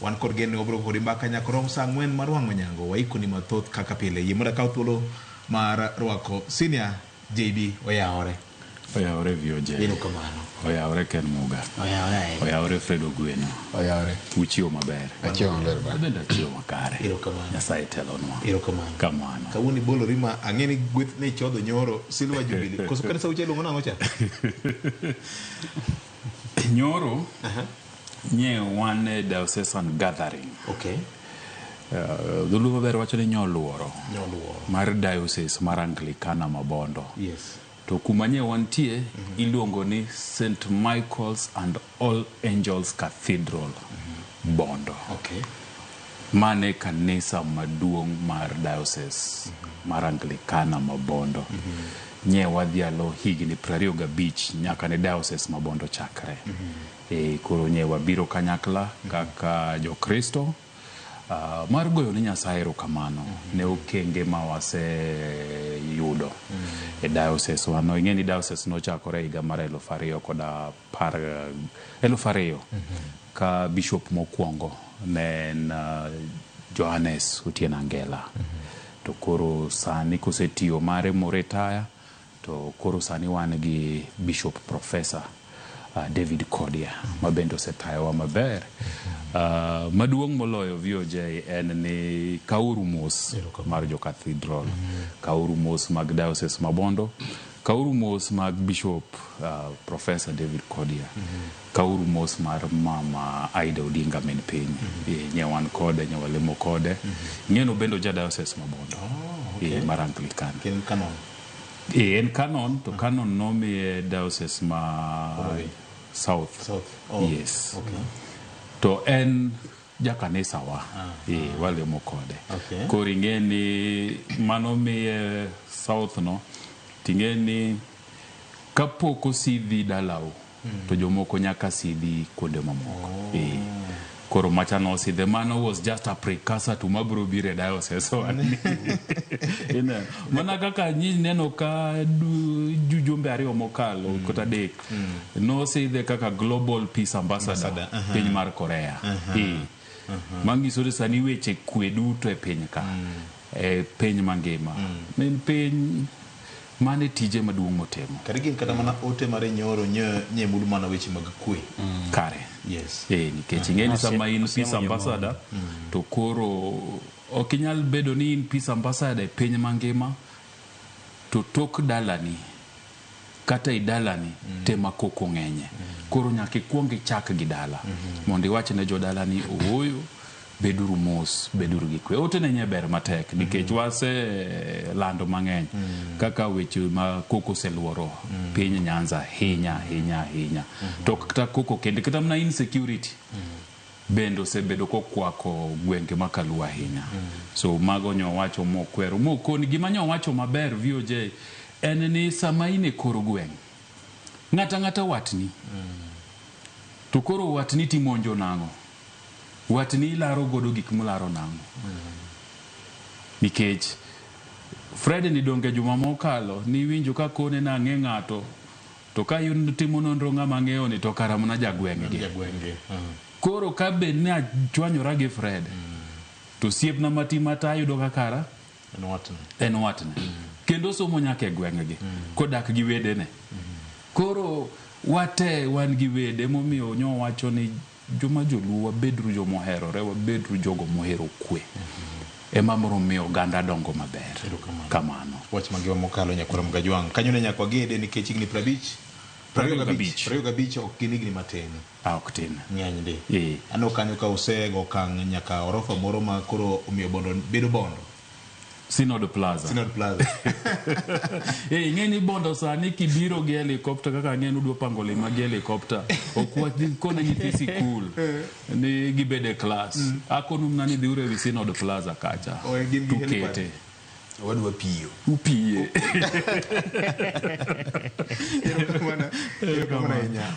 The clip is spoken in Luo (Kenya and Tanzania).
Wan kod geno ni wabiro kodi mbaka nyaka rom saa 4 mar wang' onyango. Waikoni mathoth kaka pile. Yie mondo akaw thuolo mar rwako senior JB Oyawore. Oyawore VOJ. Erokamano. Oyawore Ken Muga. Oyawore ahinya. Oyawore Fred Ogweno. Oyawore. Uchiewo maber. Achiewo maber bana. Abende achiewo makare. Erokamano. Nyasaye telonwa. Erokamano. Kamano. Kawuono ibolori ma ang'e ni gweth ne ichodho nyoro Silver Jubilee. Koso kanisa uche iluongo nang'o cha? Nyoro nye wan e diocesan gathering. Okay. Dholuo maber wacho ni nyoluoro Nyoluoro. mar diocese mar Anglikana ma Bondo. Yes. To kuma nye wantie iluongo ni St. Michael's and All Angels Cathedral Bondo. Okay. Mane kanisa maduong' mar diocese mar Anglikana ma Bondo. Nye wadhialo higni 25 nyaka ne diocese ma Bondo chakre. Koro nye wabiro kanyakla kaka Jokristo mar goyo ne Nyasaye erokamano ne okenge ma waseyudo e diocese wano. Ing'e ni diocese nochakore higa mar 2010 ka bishop mokwongo ne en Johannes Otieno Angela. To koro sani kosetiyo mare moretire, to koro sani wan gi Bishop Professor David Kodia ma bende osetayowa maber. Maduong' moloyo VOJ en ni kauru mos mar jo cathedral, kauru mos mag diocese ma Bondo, kauru mos mag Bishop Professor David Kodia, kauru mos mar Mama Aida Odinga min piny. Nye wan kode, nye walemo kode. Ng'eno bende ja diocese ma Bondo. Mar Anglican. En canon. En canon, to canon nomiye diocese ma South. South. Oh. Yes. Okay. To en jakanisa wa. Walemo kode. Okay. Koro ing'e ni mano miye South no, ting'e ni kapok osidhi dalau, to jomoko nyaka sidhi kuonde mamoko. Koro macha nosidhe, mano was just a precursor to mabro biro e diocese wani. Ineno, mana kaka neno ka jumbe 2 mokalo kata 3 nosidhe kaka Global Peace Ambassador, piny mar Korea. Manyiso ni sani weche kwe duto e piny ka, e piny mangima. En piny mane tije maduong' motimo. Kata gin kata mana ote mare nyoro nye mulu mana weche mag kwe. Kare. Yes. Nikech ing'e ni sama in peace ambassador, to koro ok inyal bedo ni in peace ambassador e piny mangima, to tok dalani kata i dalani tema koko ng'enye. Koro nyaka ikuong ichak gi dala mondo iwach ne jodalani ooyo, beduru mos, beduru gi kwe. Ote ne nye ber matek nikech wase lando mang'eny kaka weche ma koko oseluoro piny Nyanza ahinya ahinya ahinya. To kata koko kende, kata mana insecurity bende osebedo kokwako gwenge ma Kaluo ahinya. So mago nyowacho mokwero mokoni. Gima nyowacho maber VOJ en ni sama in e kor gweng', ng'ata ng'ata watni, to koro watni timonjo nang'o? Watni ilaro godo gik mularo nang'o? Nikech Fred ni donge juma mokalo niwinjo ka kone nang'e ng'ato, to ka timo nonro ng'ama ng'eyo ni to kara mana jagweng' gi. Koro ka bed ni achwanyora gi Fred, to osiepna mati mata ayudo ka kara en watne. Kendo somo nyaka e gweng' gi, kodak gi wedene. Koro wate wan gi wede, momiyo nyowacho ni joma joluo wabedru joma oherore, wabedru jogo mohero kwe. Ema biro miyo oganda dongo maber. Kamano. Wach mangima mokalo nyakwar Mgajwang'. Kanyo ne nyaka wagede nikech higni 50, 25 ok gin higni matin. Ok tin. Ng'eny ndi. Aneno kanyo ka usego okang' nyaka orofa moro ma koro omiyo Bondo bedo Bondo. Synod Plaza. Synod Plaza. Ing'e ni Bondo sani kibiro gi helicopter kaka ang'e ni udwa pango lima gi helicopter. Ok wakone nyithi sikul ni gibed e klas. Akonu mana ni dhiuru ewi Synod Plaza kacha. Gin gi helipad. Tukete. Wadwa piyo. Upiye. Erokamano ahinya.